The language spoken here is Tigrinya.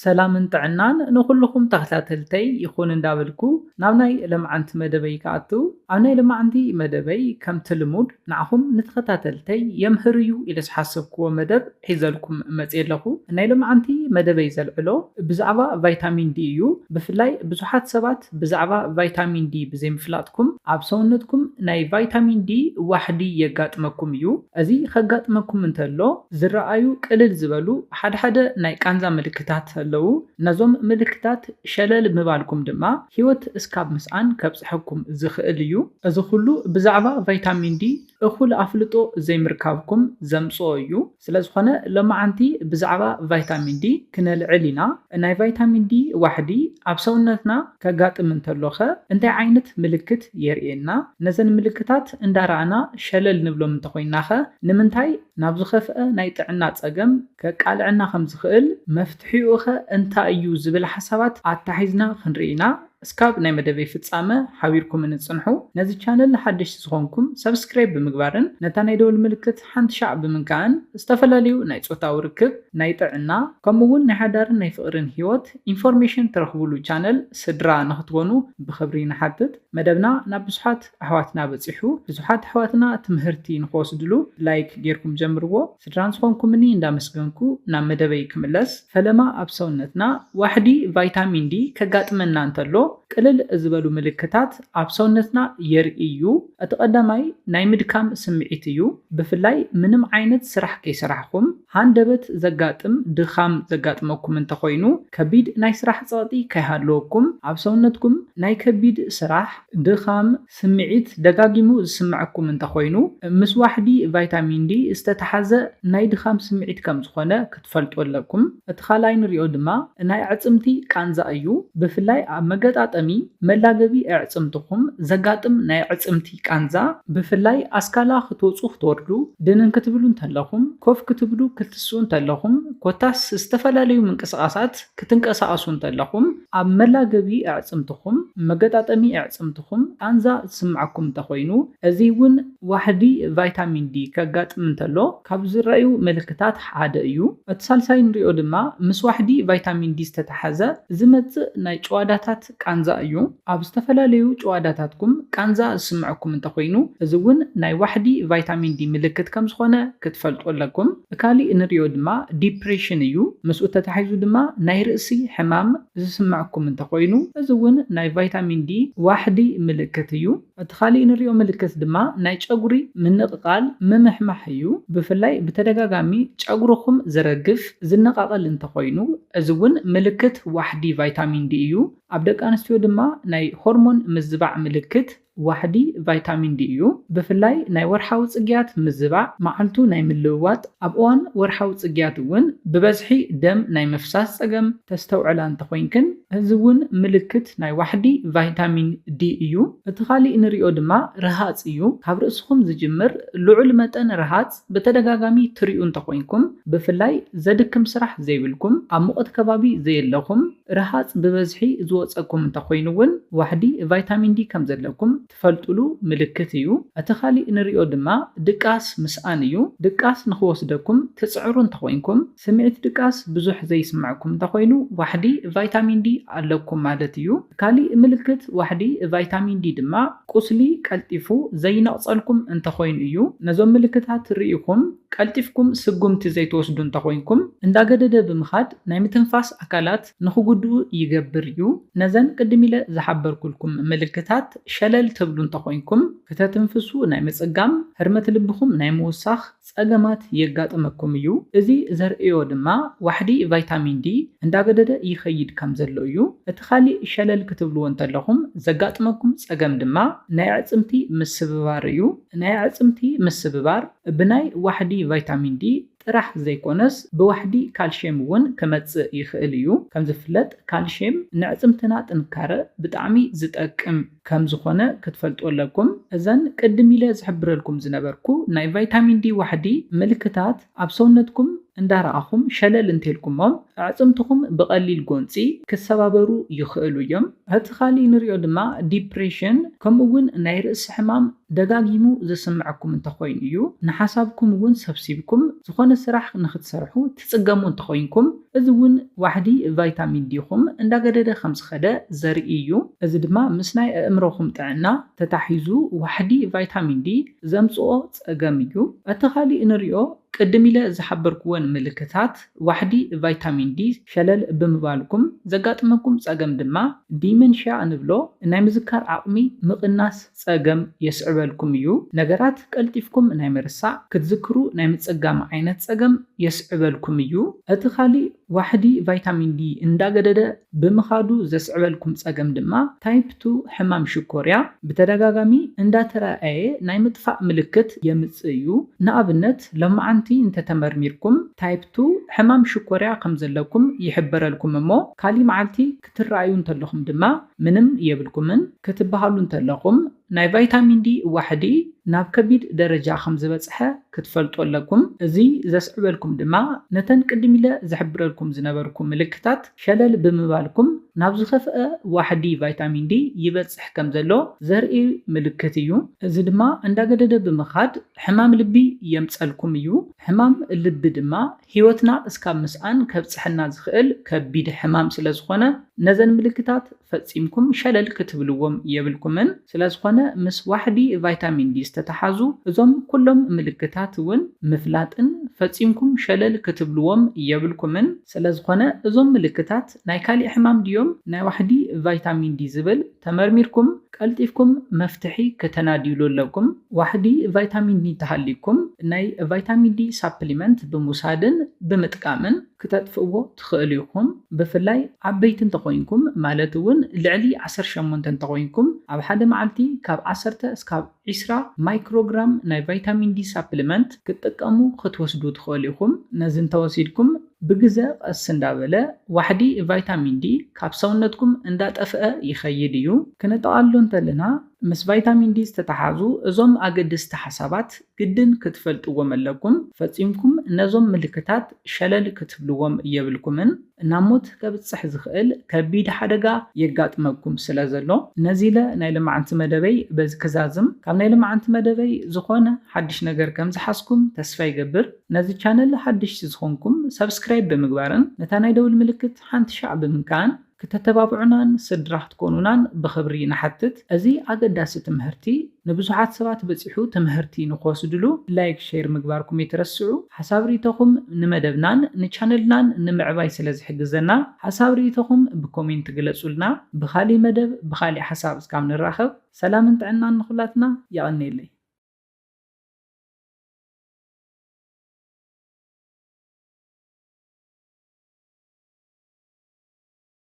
ሰላምን ጥዕናን ንኹልኹም ተኸታተልተይ ይኹን እንዳበልኩ ናብ ናይ ለማዓንቲ መደበይ ክኣቱ። ኣብ ናይ ለማዓንቲ መደበይ ከምቲ ልሙድ ንዓኹም ንተኸታተልተይ የምህር እዩ ኢለ ዝሓሰብክዎ መደብ ሒዘልኩም መፅየ ኣለኹ። ናይ ለማዓንቲ መደበይ ዘልዕሎ ብዛዕባ ቫይታሚን ዲ እዩ። ብፍላይ ብዙሓት ሰባት ብዛዕባ ቫይታሚን ዲ ብዘይምፍላጥኩም ኣብ ሰውነትኩም ናይ ቫይታሚን ዲ ዋሕዲ የጋጥመኩም እዩ። እዚ ከጋጥመኩም እንተሎ ዝረኣዩ ቅልል ዝበሉ ሓድሓደ ናይ ቃንዛ ምልክታት ኣለዉ። ነዞም ምልክታት ሸለል ምባልኩም ድማ ህይወት እስካብ ምስኣን ከብፅሐኩም ዝኽእል እዩ። እዚ ኩሉ ብዛዕባ ቫይታሚን ዲ እኹል ኣፍልጦ ዘይምርካብኩም ዘምፅኦ እዩ። ስለዝኾነ ሎማዓንቲ ብዛዕባ ቫይታሚን ዲ ክነልዕል ኢና። ናይ ቫይታሚን ዲ ዋሕዲ ኣብ ሰውነትና ከጋጥም እንተሎኸ እንታይ ዓይነት ምልክት የርእየና? ነዘን ምልክታት እንዳረኣና ሸለል ንብሎም እንተኾይናኸ ንምንታይ ናብ ዝኸፍአ ናይ ጥዕና ጸገም ከቃልዐና ከም ዝኽእል መፍትሒኡኸ እንታይ እዩ ዝብል ሓሳባት ኣታሒዝና ክንርኢ ኢና። እስካብ ናይ መደበይ ፍጻመ ሓቢርኩም እንጽንሑ። ነዚ ቻነል ሓደሽቲ ዝኾንኩም ሰብስክራይብ ብምግባርን ነታ ናይ ደወል ምልክት ሓንቲ ሻዕ ብምንካእን ዝተፈላለዩ ናይ ጾታዊ ርክብ፣ ናይ ጥዕና ከምኡ እውን ናይ ሓዳርን ናይ ፍቕርን ህይወት ኢንፎርሜሽን ትረኽቡሉ ቻነል ስድራ ንኽትኮኑ ብኽብሪ ንሓትት። መደብና ናብ ብዙሓት ኣሕዋትና በጺሑ፣ ብዙሓት ኣሕዋትና ትምህርቲ ንኽወስድሉ ላይክ ጌርኩም ጀምርዎ። ስድራን ዝኾንኩምኒ እንዳመስገንኩ ናብ መደበይ ክምለስ። ፈለማ ኣብ ሰውነትና ዋሕዲ ቫይታሚን ዲ ከጋጥመና እንተሎ ቅልል ዝበሉ ምልክታት ኣብ ሰውነትና የርኢ እዩ። እቲ ቀዳማይ ናይ ምድካም ስምዒት እዩ። ብፍላይ ምንም ዓይነት ስራሕ ከይሰራሕኩም ሃንደበት ዘጋጥም ድኻም ዘጋጥመኩም እንተኾይኑ ከቢድ ናይ ስራሕ ጸቕጢ ከይሃለወኩም ኣብ ሰውነትኩም ናይ ከቢድ ስራሕ ድኻም ስምዒት ደጋጊሙ ዝስምዐኩም እንተኾይኑ ምስ ዋሕዲ ቫይታሚን ዲ ዝተተሓዘ ናይ ድኻም ስምዒት ከም ዝኾነ ክትፈልጡ ኣለኩም። እቲ ካልኣይ ንሪኦ ድማ ናይ ኣዕፅምቲ ቃንዛ እዩ። ብፍላይ ኣብ መገጣጠሚ መላገቢ ኣዕፅምትኹም ዘጋጥም ናይ ኣዕፅምቲ ቃንዛ ብፍላይ ኣስካላ ክትወፁ ክትወርዱ ድንን ክትብሉ እንተለኹም ኮፍ ክትብሉ ክትስኡ እንተለኹም ኮታስ ዝተፈላለዩ ምንቅስቃሳት ክትንቀሳቀሱ እንተለኹም ኣብ መላገቢ ኣዕፅምትኹም መገጣጠሚ ኣዕፅምትኹም ቃንዛ ዝስምዓኩም እንተኾይኑ እዚ እውን ዋሕዲ ቫይታሚን ዲ ከጋጥም እንተሎ ካብ ዝረኣዩ ምልክታት ሓደ እዩ። እቲ ሳልሳይ ንሪኦ ድማ ምስ ዋሕዲ ቫይታሚን ዲ ዝተተሓዘ ዝመፅእ ናይ ጭዋዳታት ቃንዛ እዩ። ኣብ ዝተፈላለዩ ጭዋዳታትኩም ቃንዛ ዝስምዐኩም እንተኾይኑ እዚ እውን ናይ ዋሕዲ ቫይታሚን ዲ ምልክት ከም ዝኾነ ክትፈልጡ ኣለኩም። ካሊእ ንሪኦ ድማ ዲፕሬሽን እዩ። ምስኡ ተታሒዙ ድማ ናይ ርእሲ ሕማም ዝስምዐኩም እንተኾይኑ እዚ እውን ናይ ቫይታሚን ዲ ዋሕዲ ምልክት እዩ። እቲ ካሊእ ንሪኦ ምልክት ድማ ናይ ጨጉሪ ምንቕቓል ምምሕማሕ እዩ። ብፍላይ ብተደጋጋሚ ጨጉርኹም ዝረግፍ ዝነቓቐል እንተኾይኑ እዚ እውን ምልክት ዋሕዲ ቫይታሚን ዲ እዩ። ኣብ ደቂ ኣንስትዮ ድማ ናይ ሆርሞን ምዝባዕ ምልክት ዋሕዲ ቫይታሚን ዲ እዩ። ብፍላይ ናይ ወርሓዊ ጽግያት ምዝባዕ፣ መዓልቱ ናይ ምልውዋጥ፣ ኣብ እዋን ወርሓዊ ጽግያት እውን ብበዝሒ ደም ናይ ምፍሳስ ጸገም ተስተውዕላ እንተኾይንክን እዚ እውን ምልክት ናይ ዋሕዲ ቫይታሚን ዲ እዩ። እቲ ካሊእ ንሪኦ ድማ ርሃጽ እዩ። ካብ ርእስኹም ዝጅምር ልዑል መጠን ርሃጽ ብተደጋጋሚ ትሪኡ እንተኾይንኩም ብፍላይ ዘድክም ስራሕ ዘይብልኩም ኣብ ሙቐት ከባቢ ዘየለኹም ርሃጽ ብበዝሒ ዝወጸኩም እንተኾይኑ እውን ዋሕዲ ቫይታሚን ዲ ከም ዘለኩም ትፈልጡሉ ምልክት እዩ። እቲ ካሊእ ንሪኦ ድማ ድቃስ ምስኣን እዩ። ድቃስ ንኽወስደኩም ትጽዕሩ እንተኾይንኩም ስምዒት ድቃስ ብዙሕ ዘይስምዐኩም እንተኾይኑ ዋሕዲ ቫይታሚን ዲ ኣለኩም ማለት እዩ። ካሊእ ምልክት ዋሕዲ ቫይታሚን ዲ ድማ ቁስሊ ቀልጢፉ ዘይነቕጸልኩም እንተኾይኑ እዩ። ነዞም ምልክታት ርኢኹም ቀልጢፍኩም ስጉምቲ ዘይትወስዱ እንተኾይንኩም እንዳገደደ ብምኻድ ናይ ምትንፋስ ኣካላት ንኽጉድኡ ይገብር እዩ። ነዘን ቅድም ኢለ ዝሓበርኩልኩም ምልክታት ሸለል ትብሉ እንተኾይንኩም ክተትንፍሱ ናይ ምጽጋም፣ ህርመት ልብኹም ናይ ምውሳኽ ጸገማት የጋጥመኩም እዩ። እዚ ዘርእዮ ድማ ዋሕዲ ቫይታሚን ዲ እንዳገደደ ይኸይድ ከም ዘሎ እዩ። እቲ ካሊእ ሸለል ክትብልዎ እንተለኹም ዘጋጥመኩም ጸገም ድማ ናይ ኣዕጽምቲ ምስብባር እዩ። ናይ ኣዕጽምቲ ምስብባር ብናይ ዋሕዲ ቫይታሚን ዲ ጥራሕ ዘይኮነስ ብዋሕዲ ካልሽየም እውን ክመጽእ ይኽእል እዩ። ከም ዝፍለጥ ካልሽየም ንዕጽምትና ጥንካረ ብጣዕሚ ዝጠቅም ከም ዝኾነ ክትፈልጡ ኣለኩም። እዘን ቅድም ኢለ ዝሕብረልኩም ዝነበርኩ ናይ ቫይታሚን ዲ ዋሕዲ ምልክታት ኣብ ሰውነትኩም እንዳረኣኹም ሸለል እንተልኩሞም ኣዕጽምትኹም ብቐሊል ጎንጺ ክሰባበሩ ይኽእሉ እዮም። እቲ ካሊእ ንሪኦ ድማ ዲፕሬሽን ከምኡ እውን ናይ ርእሲ ሕማም ደጋጊሙ ዝስምዐኩም እንተኾይኑ እዩ። ንሓሳብኩም እውን ሰብሲብኩም ዝኾነ ስራሕ ንክትሰርሑ ትጽገሙ እንተኾይንኩም፣ እዚ እውን ዋሕዲ ቫይታሚን ዲኹም እንዳገደደ ከም ዝኸደ ዘርኢ እዩ። እዚ ድማ ምስ ናይ ኣእምሮኹም ጥዕና ተታሒዙ ዋሕዲ ቫይታሚን ዲ ዘምጽኦ ጸገም እዩ። እቲ ካሊእ ንሪኦ ቅድም ኢለ ዝሓበርክወን ምልክታት ዋሕዲ ቫይታሚን ዲ ሸለል ብምባልኩም ዘጋጥመኩም ጸገም ድማ ዲመንሽያ እንብሎ ናይ ምዝካር ዓቕሚ ምቕናስ ጸገም የስዕበልኩም እዩ። ነገራት ቀልጢፍኩም ናይ ምርሳዕ፣ ክትዝክሩ ናይ ምጽጋም ዓይነት ጸገም የስዕበልኩም እዩ። እቲ ካሊእ ዋሕዲ ቫይታሚን ዲ እንዳገደደ ብምኻዱ ዘስዕበልኩም ጸገም ድማ ታይፕ ቱ ሕማም ሽኮርያ ብተደጋጋሚ እንዳተራኣየ ናይ ምጥፋእ ምልክት የምጽእ እዩ። ንኣብነት፣ ሎማዓንቲ እንተተመርሚርኩም ታይፕ ቱ ሕማም ሽኮርያ ከም ዘለኩም ይሕበረልኩም እሞ፣ ካሊ መዓልቲ ክትረኣዩ እንተለኹም ድማ ምንም የብልኩምን ክትበሃሉ እንተለኹም፣ ናይ ቫይታሚን ዲ ዋሕዲ ናብ ከቢድ ደረጃ ከም ዝበጽሐ ክትፈልጡ ኣለኩም። እዚ ዘስዕበልኩም ድማ ነተን ቅድም ኢለ ዝሕብረልኩም ዝነበርኩ ምልክታት ሸለል ብምባልኩም ናብ ዝኸፍአ ዋሕዲ ቫይታሚን ዲ ይበጽሕ ከም ዘሎ ዘርኢ ምልክት እዩ። እዚ ድማ እንዳገደደ ብምኻድ ሕማም ልቢ የምጸልኩም እዩ። ሕማም ልቢ ድማ ህይወትና እስካብ ምስኣን ከብጽሐና ዝኽእል ከቢድ ሕማም ስለ ዝኾነ ነዘን ምልክታት ፈጺምኩም ሸለል ክትብልዎም የብልኩምን። ስለ ዝኾነ ምስ ዋሕዲ ቫይታሚን ዲ ዝተተሓዙ እዞም ኩሎም ምልክታት እውን ምፍላጥን ፈጺምኩም ሸለል ክትብልዎም የብልኩምን። ስለ ዝኾነ እዞም ምልክታት ናይ ካሊእ ሕማም ድዮም ናይ ዋሕዲ ቫይታሚን ዲ ዝብል ተመርሚርኩም ቀልጢፍኩም መፍትሒ ከተናድይሉ ኣለኩም። ዋሕዲ ቫይታሚን ዲ እንተሃልይኩም ናይ ቫይታሚን ዲ ሳፕሊመንት ብምውሳድን ብምጥቃምን ክተጥፍእዎ ትኽእሉ ኢኹም። ብፍላይ ዓበይቲ እንተኾይንኩም፣ ማለት እውን ልዕሊ ዓሰርተ ሸሞንተ እንተኾይንኩም፣ ኣብ ሓደ መዓልቲ ካብ ዓሰርተ እስካብ ዒስራ ማይክሮግራም ናይ ቫይታሚን ዲ ሳፕሊመንት ክትጥቀሙ ክትወስዱ ትኽእሉ ኢኹም። ነዚ እንተወሲድኩም ብግዘ ቀስ እንዳበለ ዋሕዲ ቫይታሚን ዲ ካብ ሰውነትኩም እንዳጠፍአ ይኸይድ እዩ። ክነጠቓልሎ እንተለና ምስ ቫይታሚን ዲ ዝተተሓዙ እዞም ኣገደስቲ ሓሳባት ግድን ክትፈልጥዎም ኣለኩም። ፈጺምኩም ነዞም ምልክታት ሸለል ክትብልዎም የብልኩምን። ናብ ሞት ከብጽሕ ዝኽእል ከቢድ ሓደጋ የጋጥመኩም ስለ ዘሎ፣ ነዚ ኢለ ናይ ልማዓንቲ መደበይ በዚ ክዛዝም። ካብ ናይ ልማዓንቲ መደበይ ዝኾነ ሓድሽ ነገር ከም ዝሓዝኩም ተስፋ ይገብር። ነዚ ቻነል ሓድሽቲ ዝኾንኩም ሰብስክራይብ ብምግባርን ነታ ናይ ደውል ምልክት ሓንቲ ሻዕ ብምንካን ክተተባብዑናን ስድራ ክትኮኑናን ብኽብሪ ንሓትት። እዚ ኣገዳሲ ትምህርቲ ንብዙሓት ሰባት በጺሑ ትምህርቲ ንክወስድሉ ላይክ፣ ሼር ምግባርኩም ኣይትረስዑ። ሓሳብ ርኢቶኹም ንመደብናን ንቻነልናን ንምዕባይ ስለ ዝሕግዘና ሓሳብ ርኢቶኹም ብኮሜንት ግለጹልና። ብኻሊእ መደብ ብኻሊእ ሓሳብ እስካብ ንራኸብ ሰላምን ጥዕናን ንኹላትና። የቐንየለይ።